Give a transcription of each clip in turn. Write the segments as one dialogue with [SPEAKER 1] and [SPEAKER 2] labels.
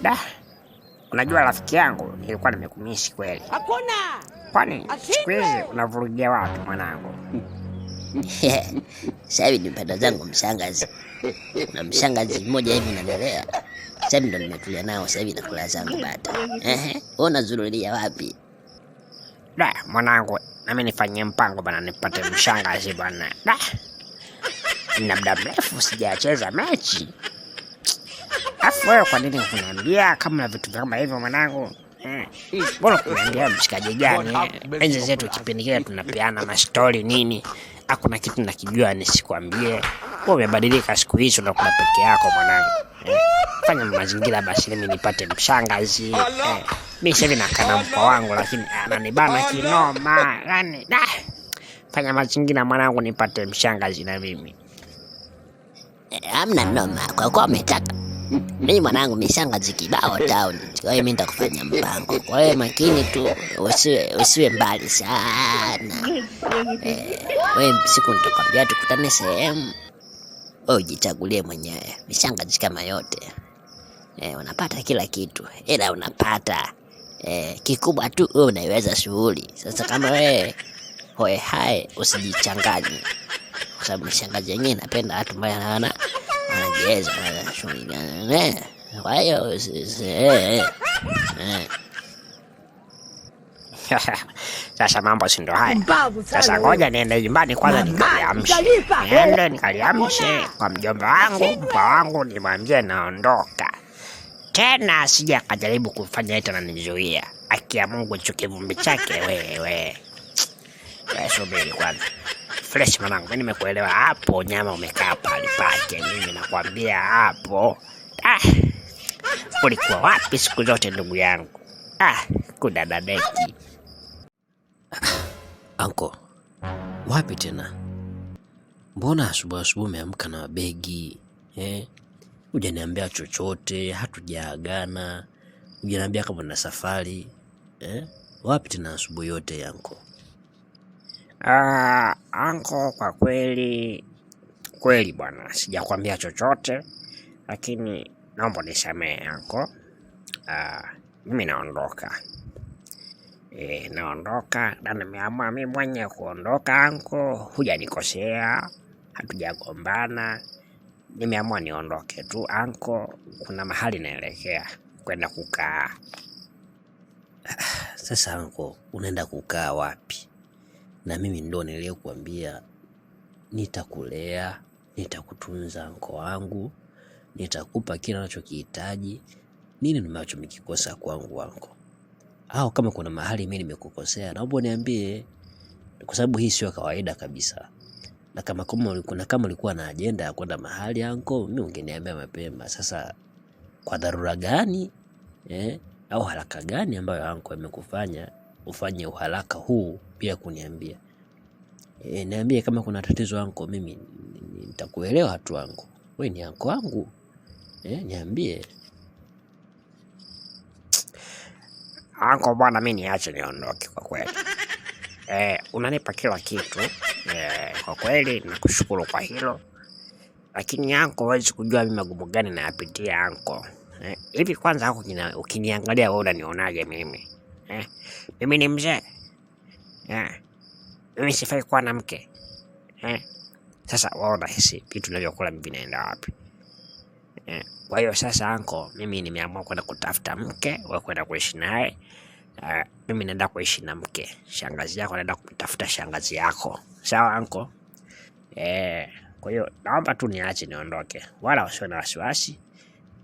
[SPEAKER 1] Da, unajua rafiki yangu, nilikuwa nimekumisi kweli.
[SPEAKER 2] Hakuna.
[SPEAKER 1] Kwani siku hizi unavurugia wapi mwanangu?
[SPEAKER 3] Sasa hivi nimepata zangu mshangazi. Kuna mshangazi mmoja hivi unanielewa. Sasa hivi ndo nimetulia nao, sasa hivi nakula zangu bata. Ehe, wewe unazurulia wapi?
[SPEAKER 1] Da, mwanangu, nami nifanyie mpango bana, nipate mshangazi bana. Da, nina muda mrefu sijacheza mechi. Afu wewe kwa nini huniambia kama na vitu kama hivyo mwanangu? Mbona kuniambia mshikaji gani? Enzi zetu kipindi kile tunapeana mastori nini? Hakuna kitu nakijua nisikwambie. Wewe umebadilika siku hizi, unakula peke yako mwanangu. Fanya mazingira basi mimi nipate mshangazi. Mimi sasa hivi nakaa na mkwa wangu lakini ananibana kinoma. Yaani, da. Fanya mazingira mwanangu nipate mshangazi na mimi.
[SPEAKER 3] Hamna noma, kwa kuwa umetaka. Mimi mwanangu mishangazi kibao town. Kwa hiyo mimi nitakufanyia mpango. Kwa hiyo makini tu, usiwe mbali sana. Wewe siku nitakwambia tukutane sehemu. Wewe ujichagulie mwenyewe. Mishangazi kama yote. Unapata kila kitu. Ila unapata. Kikubwa tu wewe unaiweza shughuli. Sasa kama wewe hoe hae usijichanganye. Kwa sababu mishangazi yenyewe inapenda watu ambao wanajiweza, wana shughuli gani. Kwa hiyo,
[SPEAKER 1] Sasa mambo si ndo haya.
[SPEAKER 2] Mbavu sana
[SPEAKER 1] Sasa
[SPEAKER 2] wewe.
[SPEAKER 1] ngoja niende nyumbani kwanza
[SPEAKER 2] Mama,
[SPEAKER 1] nikaliamshe.
[SPEAKER 2] utalipa.
[SPEAKER 1] Niende nikaliamshe kwa mjomba wangu,
[SPEAKER 2] Ashindwe.
[SPEAKER 1] mkwa wangu, nimwambie naondoka. Tena asije akajaribu kufanya eti ananizuia. Haki ya Mungu hicho kivumbi chake wewe. Wewe subiri kwanza. Fresh mwanangu, mimi nimekuelewa hapo, nyama umekaa pale pake, mimi nakwambia hapo. Ulikuwa wapi siku zote ndugu yangu? Kudadadeki.
[SPEAKER 4] Anko, wapi tena? Mbona asubuhi asubuhi umeamka na begi? Hujaniambia chochote, hatujaagana. Hujaniambia kama una safari. Wapi tena asubuhi yote anko?
[SPEAKER 1] Anko, kwa kweli kweli bwana, sijakwambia chochote, lakini naomba unisamehe anko. Mimi naondoka. Naondoka na nimeamua mimi mwenyewe kuondoka anko. Hujanikosea, hatujagombana. Nimeamua niondoke tu anko, kuna mahali naelekea kwenda kukaa.
[SPEAKER 4] Sasa anko, unaenda kukaa wapi? Na mimi ndo niliyekuambia nitakulea, nitakutunza anko wangu, nitakupa kila unachokihitaji. Nini ambacho nimekikosa kwangu anko? Au kama kuna mahali mimi nimekukosea, naomba uniambie, kwa sababu hii sio kawaida kabisa. Na kama ulikuwa na ajenda ya kwenda mahali anko, mimi ungeniambia mapema. Sasa kwa dharura gani? Au haraka gani ambayo anko imekufanya ufanye uharaka huu bila kuniambia? Niambie kama kuna tatizo anko, mimi nitakuelewa tu anko. Wewe ni anko wangu. Niambie.
[SPEAKER 1] Anko bwana, mimi niache niondoke kwa kweli. Unanipa kila kitu. Kwa kweli nakushukuru kwa hilo. Lakini anko, huwezi kujua mimi magumu gani nayapitia anko. Hivi kwanza anko, ukiniangalia wewe unanionaje mimi? Mimi ni mzee. Mimi sifai kuwa na mke. Sasa wewe unahisi vitu ninavyokula mimi vinaenda wapi? Kwa hiyo sasa anko, mimi nimeamua kwenda kutafuta mke wa kwenda kuishi naye. Mimi naenda kuishi na mke. Shangazi yako naenda kumtafuta shangazi yako. Sawa anko? Kwa hiyo naomba tu niache niondoke. Wala usiwe na wasiwasi.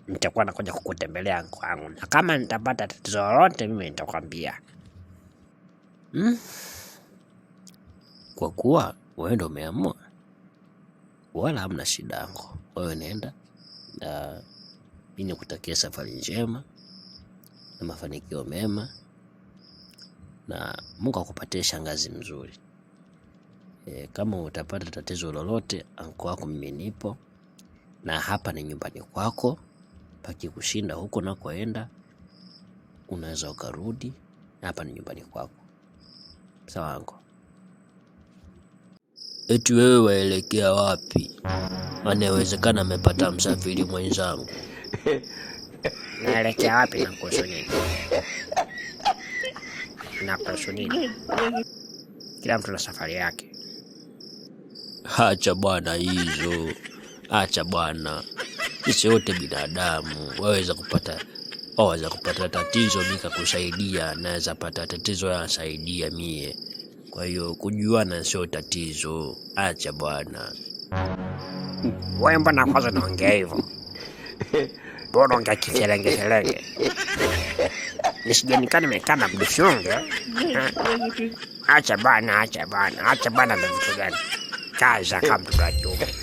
[SPEAKER 1] Nitakuwa nakuja kukutembelea anko wangu. Na kama nitapata tatizo lolote mimi nitakwambia.
[SPEAKER 4] Kwa kuwa wewe ndio umeamua, wala hamna shida anko. Wewe nenda. Na mimi nikutakia safari njema na mafanikio mema, na Mungu akupatie shangazi mzuri. Kama utapata tatizo lolote, anko wako mimi nipo, na hapa ni nyumbani kwako. Pakikushinda huko nakoenda, unaweza ukarudi, hapa ni nyumbani kwako. Sawa anko? Eti wewe waelekea wapi? Maana inawezekana amepata msafiri mwenzangu.
[SPEAKER 1] Naelekea wapi na kuhusu nini? Na kuhusu nini? Kila mtu na safari yake.
[SPEAKER 4] Acha bwana hizo, acha bwana, sisi wote binadamu, waweza kupata tatizo, mi kakusaidia, naweza pata tatizo, yanasaidia mie. Kwa hiyo kujuana sio tatizo, acha bwana.
[SPEAKER 1] Wewe mbona kwanza unaongea hivyo? Mbona unaongea kiserenge serenge? Nisije nikaa nimekaa na mdushunge. Acha bwana, acha bwana, acha bwana na vitu gani? Kaza kama mtoto wa kiume.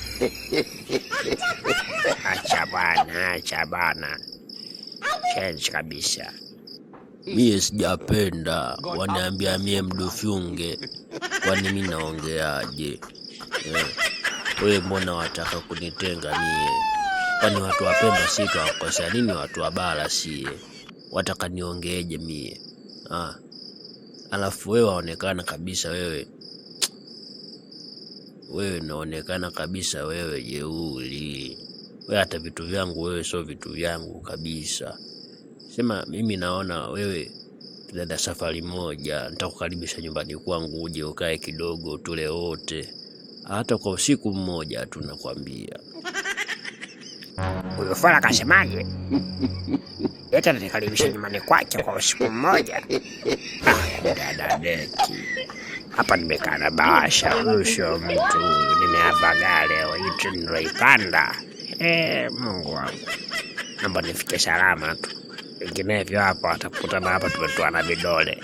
[SPEAKER 1] Acha bwana, acha bwana. Change kabisa.
[SPEAKER 4] Mie sijapenda waniambia mie mdufyunge, kwani mi naongeaje? Eh, wewe mbona wataka kunitenga mie? Kwani watu wa Pemba si twakosea nini? Watu wa bara sie wataka niongeeje mie? Ah, alafu wewe waonekana kabisa wewe, wewe naonekana kabisa wewe jeuri. Wewe hata vitu vyangu wewe sio vitu vyangu kabisa. Sema mimi naona wewe tunaenda safari moja, nitakukaribisha nyumbani kwangu uje ukae kidogo tule wote, hata kwa usiku mmoja tu nakwambia.
[SPEAKER 1] Huyo fala kasemaje? Eti ananikaribisha nyumbani kwake kwa usiku mmoja. Ah, kudada deki. Hapa nimekaa na bahasha, huyu sio mtu huyu, nimeavagaa leo hii treni niloipanda. Mungu wangu, naomba nifike salama tu, vinginevyo hapa watakutana hapa tumetoana vidole.